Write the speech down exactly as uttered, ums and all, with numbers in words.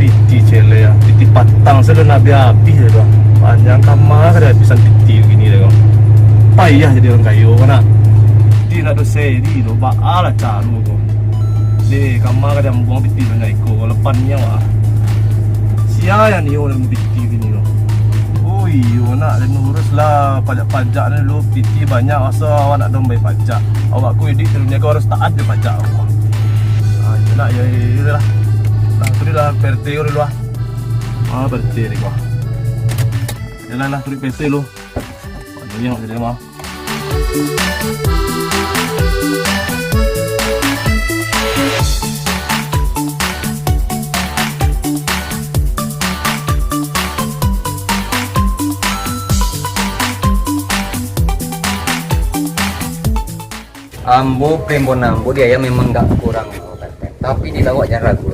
Piti celek ah, piti patang sajo nak abih-abih dah tu. Panjang kama ka diabisan piti bagini dah kau. Payah jadi urang kayo ko nak. Piti nak do seri tu, baa lah caro ko. Deh, kama ka diambuang piti banyak iko ko, lapan nyo ah. Sia yang nio dalam piti bagini ko. Oh iyo nak, den urus lah pajak-pajak ni dulu, piti banyak, masa awak nak dom bayar pajak. Awak ko iduik di dunia ko harus taat jo pajak awak. Ah, iyo nak, yo, yo, yo lah. Nah, tu lah P R T ko dulu ah. Ah, P R T ni ko. Jalan lah, turuik P R T dulu. Banyak jadi mah. Ambo, primbon ambo di ayam memang gak kurang, tapi di lauak jan ragu.